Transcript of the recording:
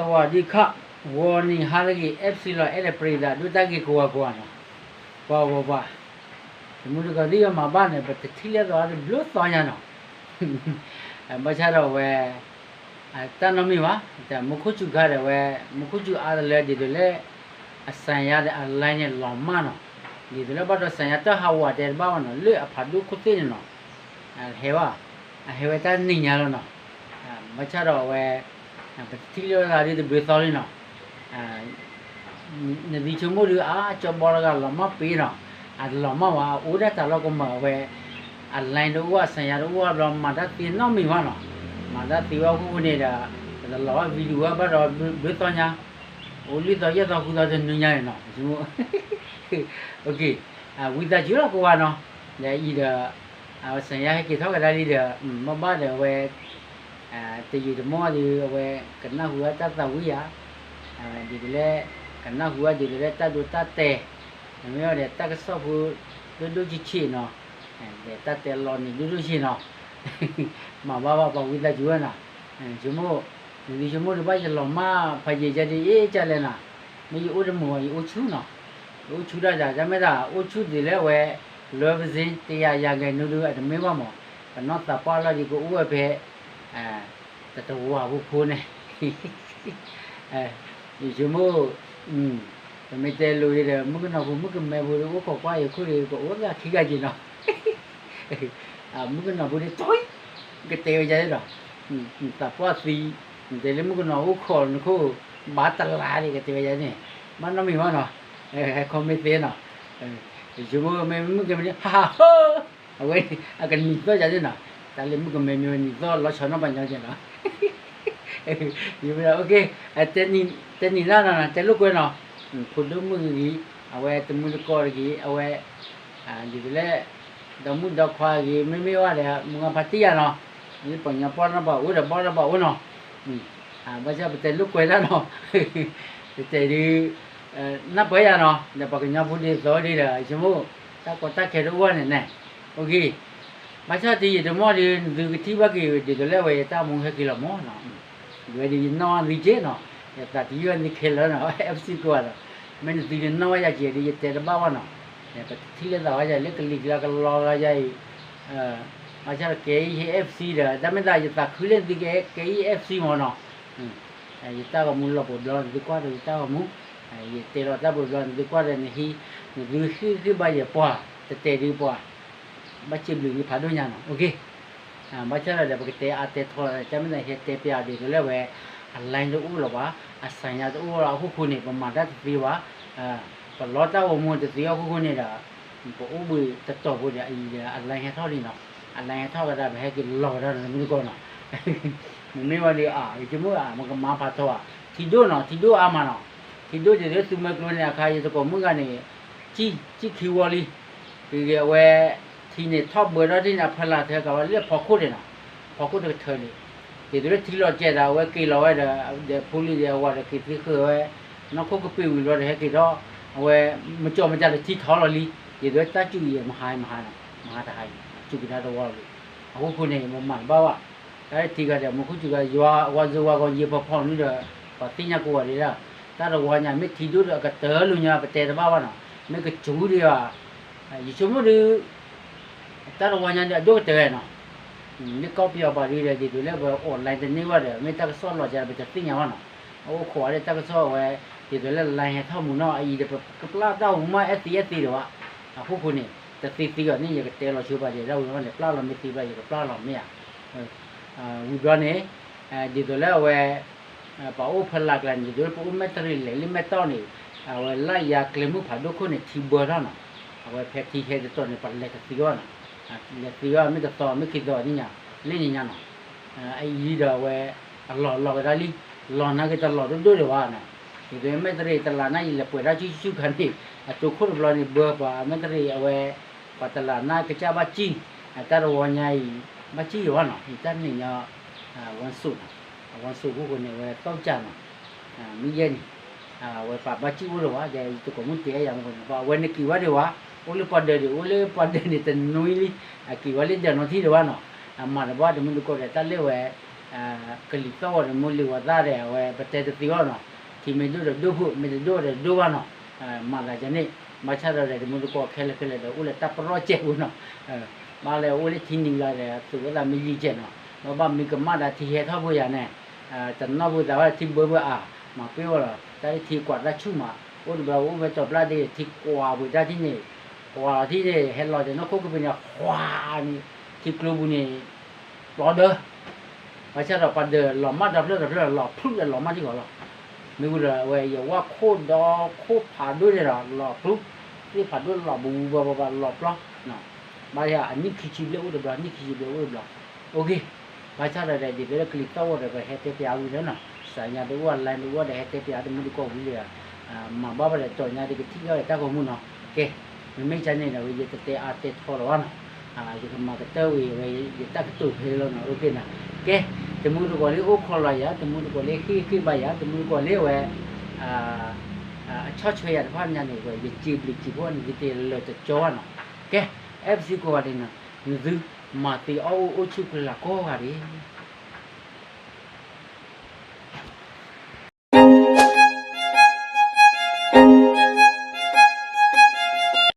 သဝးဒံခး, ဂီၤနံၤဟါလၢအဂ့ၤ FC လီၤ အဲၣ်ဒိးပျံၤသးဒိၣ်တၢ်ဂ့ၤကိးဂၤကိးဂၤနီၤ, ပှၤဂီၤပှၤ, တမူတကိးသ့ၣ်ယမၤဘၣ်န့ၣ် ပတထံၣ်လိာ်သးတဘျုးသီညါနီၤ, ဘၣ်ဆၣ်ဒီးအဝဲ တၢ်နီတမံၤဘၣ်, မူခိၣ်စူၤခါဒီးအဝဲ မူခိၣ်စူၤအါတလၢဒ်သိးလၢ အစၣ်ယါဒီးအ line န့ၣ်လီၤမၢ်နီၤ, ဒ်သိးလၢဘၣ်ဒီးစၣ်ယါတၢ်ဟးဝးတဲတဘၣ်ဘၣ်နီၤ လၢအဖးဒိၣ်ခိၣ်သ့ၣ်န့ၣ်နီၤ, ဟဲဘၣ်, အဟဲဝဲတၢ်နံၤညါလီၤနီၤ, ဘၣ်ဆၣ်ဒီးအဝဲ ပတထံၣ်လိာ်သးဒ်တဘျုးသီလံနီၤ နသုဆိကမိၣ်ဒုး အါ ကၠီဘီတဂၤလီၤမၢ်ပ့ၤနီၤ, အတလီၤမၢ်ဝဲ အအိၣ်ဒၣ်တၢ်လီၢ်ကမၢ်ဝဲ, အ line တအိၣ် အစၣ်ယါတအိၣ်ဘျီ မၤတၢ်သ့နီတမံၤဘၣ်နီၤ, မၤတၢ်သ့ဝဲအဃိဃိန့ၣ်ဒီး ပတလီၤဘၣ် video ဘၣ်ဒီးဘျုးသီညါ, အိၣ်လွံၢ်သီယဲၢ်သီဃုသီတနွံညါန့ၣ်နီၤ, ဆိကမိၣ် ဝံသးစူၤလီၤကိးဂၤနီၤ, ဒီးအံၤဒီး အဝဲစၣ်ယါဟဲက့ၤထီၣ်ကဒါလံဒီး ဘၣ်ဘၣ်ဒီးအဝဲ တယံာ်တမီၢ်ဒီး အဝဲကနၢ်ဟူဝဲတၢ်သးဝံၣ်ယၤ, ဒ်သိးလၢ ကနၢ်ဟူဝဲဒ်သိးလၢတၢ်ဒိတၢ်တဲာ်, မ့ၢ်ဝဲဒီးတၢ်ကစီၣ်ဖိ ဒိၣ်ဒိၣ်ဆံးဆံးနီၤ, ဒီးတၢ်တဲလီၤနံၤဒိၣ်ဒိၣ်ဆံးနီၤ, မၤဘၣ်ဘၣ်ပှၤဝံသးစူၤဝဲနီၤ, ဆိကမိၣ် နသုဆိကမိၣ်ဒုးဘၣ်ယလီၤမၢ်ဖးယံာ်ကဲဒ်အ့ၣ်ကလဲၣ်နီၤ, မ့ၢ်ယအိၣ်တမုာ်ဘၣ် ယအိၣ်ဆူၣ်နီၤ, ယအိၣ်ဆူၣ်တၢ်ယၤ တၢ်မ့ၢ်တၢ်အိၣ်ဆူၣ်ဒ်လဲၣ်ဝဲ လၢပစ့ တယၤယၤဂဲၤနုဒုး အတမ့ၢ်ဘၣ်မး, ပနီၢ်သးပှၢ်လီၤဒံးကအိၣ်ဝဲဖဲ တတဝၤဖိဖိန့ၣ်, ယဆိကမိၣ် ပမ့ၢ်တဲလိၤဒီး မုၣ်ကနီၤဖိ မုၣ်ကမဲဖိဒီး အိၣ်ခိးကွၢ်ယခိၣ်ဒီး ကအိၣ်သးခံဂၤက့ၤနီၤ, မုၣ်ကနီၤဖိဒီး တွံၢ် ကတဲဝဲယၤဒီး သးပှၢ်သံ, နတဲလၢမုၣ်ကနီၤအိၣ်ခိးနခိၣ် ဘၣ်တလါဒီး ကတဲဝဲယၤန့ၣ်, ဘၣ်နီတမံၤဘၣ်နီၤ, ဟဲ comment သ့နီၤ, ယဆိကမိၣ်မ့ၢ်မုၣ်ကမဲန့ၣ် ဟးဟးဟၢ အဝဲ အကနံၤသီၣ်ယၤန့ၣ်နီၤ, တၢ်လၢမုၣ်ကမဲမ့ၢ်ဝဲနံၤသီၣ်လီၤဆီနီၣ်ပှၤညီကဲနီၤ, ယဝဲဒၣ် OK, တဲနံၤနၤနီၤ တဲလိာ်ကွဲနီၤ, ဖိဒိၣ်မုၣ်ဂ့ၤ, အဝဲတမုၢ်တကိးတဂ့ၤ, အဝဲ ဒ်သိးလၢ ဒီမုၣ်ဒီခွါဂ့ၤ မ့မ့ၢ်ဝဲဒီး မုၢ်ဂၤဖါတံၢ်ယၤနီၤ, လၢပှၤကညီပှၢ်နီၢ်ပှၤအိၣ်ဒီးဘီၣ်ဒီးဘၣ်အိၣ်နီၤ, ဘၣ်ဆၣ်ပတဲလိာ်ကွဲတၢ်နီၤ, ပတဲဒုး နၢ်ပၢၢ်ယၤနီၤ ဒီးပှၤကညီဖိဒ်သိးဒ်ဒီး ယဆိကမိၣ် တၢ်ကီတၢ်ခဲတအိၣ်ဘၣ်န့ၣ်န့ၣ်, OK, ဘၣ်ဆၣ်တယံာ်တမီၢ်ဒီး နသုကထံၣ်ဘၣ်က့ၤ ဒ်သိးလၢအဝဲယတၢ်မူဟဲက့ၤလီၤမးနီၤ, ဝဲဒၣ်ယနီၣ်သုက့နီၤ, ယသးတယုၢ်နံၤခဲလၢာ်နီၤ FC ကိးဂၤဒီး, မ့ၢ်နသုတနီၣ်ဝဲယၤက့ၤဒီး ယတဲတဘၣ်ဘၣ်နီၤ, ပတထံၣ်လိာ်သးဝဲယၤလၢကလံၤကျါကလီလီၤယၤအံၤ, ဘၣ်ဆၣ်ဒီးကဲအံၤဟ့ၣ် FC ဒီး တၢ်မ့ၢ်သးယသးခုလၢနသုကဲအံၤ FC မးနီၤ, ယတၢ်ဂီၤမူလီၤပှီၢ်ဘျီ နသုကွၢ်ဒီးယတၢ်ဂီၤမူ, ယတဲလီၤတၢ်ပှီၢ်ဘျီ နသုကွၢ်ဒီးနဟံး, နသုဃ့ၢ်ဃ့ၢ်ဘၣ်ယပှၤ, တတဲဒုးပှၤ, ဘၣ်စံးဘျုးနဖးဒိၣ်ညါနီၤ, OK, ဘၣ်ဆၣ်ဒီး ပကတဲအါတဲထီလီၤ တၢ်မ့ၢ်သးဟဲတဲပျးအီၤဒ်သိးလၢဝဲ အ line တအိၣ်လၢၤဘၣ်, အစၣ်ညါတအိၣ်လၢၤအဃိဃိန့ၣ် ပမၤတၢ်တသ့ဘၣ်, ပလီတၢ်ဂီၤမူတသ့အဃိဃိန့ၣ်ဒီး ပအိၣ်ဘှံးတတီၤဖိဒီးအံၤဒီး အ line ဟဲထီၣ်လံနီၤ, အ line ဟဲထီၣ်ကဒါပဟဲက့ၤလီၤကဒါနီၤ တမုၢ်တကိးနီၤ, မ့မ့ၢ်ဝဲဒီး ယဆိကမိၣ် မကမၤဖးထီဧါ, ထံဒိၣ်နီၤ ထံဒိၣ်အါမးနီၤ, ထံဒိၣ်ဒ်သိးသုမွဲကျိန့ၣ် အခါယသကိးမုၣ်ဂၤန့ၣ် စံၣ်ခံဝီလံ, ကဂ့ၤအဝဲ ထံန့ၣ်ထီၣ်ဘှဲထီၣ်ထံန့ၣ် အဖီလာ်ထဲကးဝဲလၢဖီခိၣ်န့ၣ်နီၤ, ဖီခိၣ်တကထၢန့ၣ်, ဒ်သိးလၢထံလီၤကဲးဒီး အဝဲက့ၤလီၤဝဲဒီး ဒီးဖိလံၤဒီးအဝၤဒီးက့ၤသ့ဃၢၤဝဲ, နီၢ်ခိၣ်ကပ့ၤဝံၤဘျီဒီးဟဲက့ၤထီၣ်, အဝဲ မကၠီမကၠီဒီးထံထီၣ်လီၤလံ, ဒ်သိးလၢတၢ်စူၢ်အံၤမဟါမဟါနီၤ, မဟါတဟါအံၤ စူၢ်က့ၤတၢ်တဝီလီၤလံ, အဃိဃိန့ၣ် ပမၤတဘၣ်ဘၣ်, တၢ်လၢထံဂၤဒီး မူခိၣ်စူၤဂၤ ယွၤဝၤစၢၤဝၤဂီၤယံၤဖီဖီနုၤဒီး ပှၤသ့ၣ်ညါကိးဂၤဒဲးဒၣ်, တၢ်တဝီညါ မ့ၢ်ထံဒိၣ်ဒီးအကတၢၢ်လိာ်ညါ ပတဲတဘၣ်ဘၣ်နီၤ, မ့ၢ်ကစူၤဒံးဘၣ်, ယဆိကမိၣ်ဒုး တၢ်တဝီညါဒီးအဒိၣ်ကတၢၢ်နီၤ, မ့ၢ်ကီၢ်ပယီၤပှၤဒုးဒီး ဒ်သိးလၢပ online တန့ၢ်ဘၣ်ဒီး မ့ၢ်တၢ်ကစီၣ်လီၤကဒီး ပတသ့ၣ်ညါဘၣ်နီၤ, အအိၣ်ခိးဝဲလၢတၢ်ကစီၣ်ဝဲ, ဒ်သိးလၢ line ဟဲထီၣ်မူနီၤ အအံၤဒီး ပကပျၢ်တၢ်အိၣ်မူမး အဲၣ်သံအဲၣ်သံဒံးဘၣ်, အဃိဃိန့ၣ် တသ့သ့အီၤန့ၣ် ယကတဲလီၤဆိပာ်ဒံး တၢ်ဝံၤမးန့ၣ် ပျၢ်လီၤမ့ၢ်သ့ဘၣ် ယကပျၢ်လီၤမ့ၢ်ဧါ, ဝံၤဘျီန့ၣ် ဒ်သိးလၢအဝဲ ပှၤအိၣ်ဖဲလၢ်ကျါန့ၣ် ဒ်သိးလၢပအိၣ်မဲၢ်တရံးလဲၤလၢမဲၢ်တီၢ်န့ၣ် အဝဲလၢယၤကျဲမုၢ်ဖးဒိၣ်ခိၣ်န့ၣ် ထံဘၢထီၣ်နီၤ, အဝဲဖဲထံဟဲတတီၤန့ၣ် ပှၤလဲၤတသ့ဘၣ်နီၤ, လဲၤသ့ဘၣ်မ့ၢ်တသီမ့ၢ်ခံသီန့ၣ်ညါ, လၢညါညါနီၤ, အအံၤဒီးအဝဲ အလီၢ်လီၤကဒါလံ, လီၤနာ်က့ၤတလီၤဒိၣ်ဒိၣ်ဒံးဘၣ်နီၤ, ဒ်သိးမဲၢ်တရံးတလးနၢ်အံၤလဲၤပှဲၤတၢ်ဆူၣ်ဆူၣ်ခါန့ၣ် အတိၤခိၣ်တဘျီန့ၣ် ဘၢပှၤမဲၢ်တရံးအဝဲ ပှၤတလးနၢ်ကစၢ်ဘၣ်စံၣ်, တၢ်တဝီညါအံၤ ဘၣ်စံၣ်ယံၤဘၣ်နီၤ, ယတၢ်နံၤညါ ဝါစိၤနီၤ, ဝါစိၤခိၣ်ဃိန့ၣ် အဝဲသီၣ်ကၢ်နီၤ, မ့ၢ်ယဲၢ်န့ၣ် အဝဲပှၤဘၣ်စံၣ်အိၣ်ဒီးဝဲ ဒီးယတကိးမုၢ်တဲယၤမ့ၢ်ဃိန့ၣ် ပှၤအဝဲန့ၣ်က့ၤဝဲဒံးဝဲ, အိၣ်လၢပှၤဒၢးဒံး အိၣ်လၢပှၤဒၢးန့ၣ်တနွံလံ, အက့ၤဝဲလၢဒၢးနီထံၣ်ဒံးဝဲနီၤ, အမၤတဘၣ်တမုၢ်တကိးဒီးတၢ်လၢဝဲ ကလံၤသီၣ်ဂီၤဒီး မူလံၤဝီၤသၣ်ဒီး အဝဲပတဲတသ့ဘၣ်နီၤ, ထံမ့ၢ်ဒိၣ်ဒီးဒိၣ်ဖုး မ့ၢ်တဒိၣ်ဒီးဒိၣ်ဘၣ်နီၤ, မၤသးဒ်န့ၣ်, ဘၣ်ဆၣ်ဒီး တမူတကိးခဲလၢာ်ခဲလၢာ်ဒီး အိၣ်လၢတၢ်ပရီစဲးပူၤနီၤ, ဘၣ်လၢအိၣ်လၢထံနံၤလီၤဒီး သူၣ်ဝဲသးမ့ၢ်ယံၤကဲးနီၤ, ဘၣ်မ့ၢ်ကမၣ်ဒီးထံဟဲထီၣ်ဖိယၤန့ၣ်, တနီၣ်ဘၣ်သးဘၣ်ထံဘၢဘၢအါ, မၤပ့ၢ်ဝဲလီၤ, တၢ်လၢထံကွၢ်တၢ်ဆူၣ်မး, အိၣ်တဘျီအိၣ်ဝဲတီၤပျၢ်ဒ့ၣ် ထံကွၢ်ပှ့ၤတၢ်ထံန့ၣ်, ကွၢ်ထံန့ၣ် ဟဲလီၤဒီးနီၢ်ခိကပၤန့ၣ် ဃွါန့ၣ်, ထံကျိပူၤန့ၣ် ပျီဒၢ ဘၣ်ဆၣ်ဒီးပှၤဒၢးလီၤမၢ်ဒီဖျၢၣ်ဒီဖျၢၣ် လီၤဖျူးဒီးလီၤမၢ်ထံဂီၤလီၤ, မ့ၢ်ဝံၤဒီး အဝဲယဝၣ်ခိၣ်ဒီခိၣ်ဖးဒိၣ်န့ၣ်ဒီး လီၤဖျူး, သ့ၣ်ဖးဒိၣ်လီၤဘူးဘူးဘၣ်ဘၣ်ဘၣ်လီၤပျီ, ဘၣ်ယၤအနံၣ်ခံဆံဘျဲၣ်အိၣ်တဘျီ နံၣ်ခံဆံဘျဲၣ်အိၣ်တဘျီ, အိၣ်က့ၤ, ဘၣ်ဆၣ်ဒီးဒ်သိးလၢကလံၤသီၣ်ဂီၤဒီး ပဟဲတဲပျးဝံၤလၢနီၤ, စညါတအိၣ် line တအိၣ်ဒီး ဟဲတဲပျးတမူတကိးဝံၤလၢ မၤဘၣ်ဘၣ်ဒီး တီၢ်ညါတကထံၣ်ကီၢ်ဒီးတၢ်ဂီၤမူနီၤ, ကဲ, မ့မ့ၢ်ကန့ၣ်ဒီး ဝဲယတတဲအါတဲထီလီၤဘၣ်နီၤ, ယကမၤကတၢၢ်ဝံၤဝဲ ယတၢ်ကတိၤဖဲလီၤနီၤ, အိၣ်က့ၤနီၤ, ကဲ, တမူတကိးလၢအိၣ်ခိးလီၤယၤ တမူတကိးလၢဟ့ၣ်ဂံၢ်ဘါယၤ တမူတကိးလၢဝဲ အဆီၣ်ထွဲယၤတဖၣ်ညါန့ၣ် ဝဲယစံးဘျုးစံးဖှိၣ်န့ၣ် ယတလၢာ်တကၠီဘၣ်နီၤ, ကဲ, အဲၣ်ပစံးကိးဂၤဒဲးနီၤ, နသုမၤသ့အီၣ်အိၣ်အိၣ်ဆူၣ်ကလာ်ကိးဂၤဒဲး